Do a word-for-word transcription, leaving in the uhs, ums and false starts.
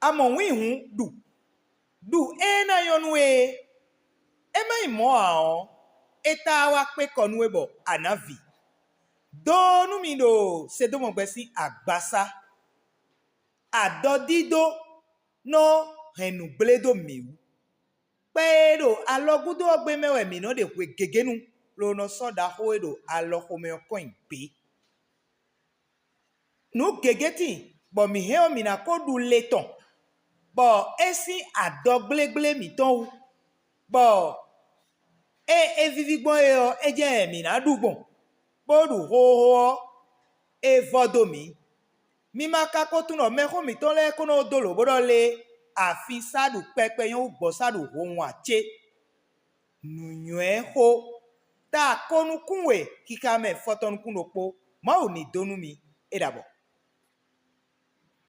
A mɔ wǐn hǔn ɖu, ɖu ée ná nyɔ́ nú we é. É má nyí mɔ̌ ǎ ɔ́, é tá wá kpé kɔ nú we bɔ a nǎ vǐ. Dó nú mi ɖo Sedómɔgbɛ sín agbasá. Adɔdídó nɔ hɛn nǔgblé dó mǐ wú. Kpɛ e ɖo alɔ gúdo ɔ́ gbé mɛ wɛ mǐ nɔ ɖe hwe gěgé nu, ló nɔ sɔ́ ɖaxó e ɖo alɔ xomɛ ɔ́ kɔn nyi gbě. Nǔ gěgé tíin bɔ mǐ hɛn ɔ́, mǐ ná ko ɖu le tɔn, bɔ é sín adɔgblégblémɛ mǐtɔn wú, bɔ ée é víví gbɔn é ɔ́, é jɛ́n mǐ ná ɖu gbɔn, bó ɖu xooxo ɔ́, é vɔ dó mǐ. Mi ma ka ko tunwun ɖɔ mɛxó mǐtɔn lɛ́ɛ ko nɔ dó lǒ bó ɖɔ lé, afin sá ɖu kpɛkpɛ nyɔ́ wú gbɔ̌ sá ɖu howun ǎ cé? Nǔnywɛ́xó, ta ko nukún we xixa mɛ fɔtɔn nukún ɖokpó. Mawu ní dó nú mi. É ɖabɔ.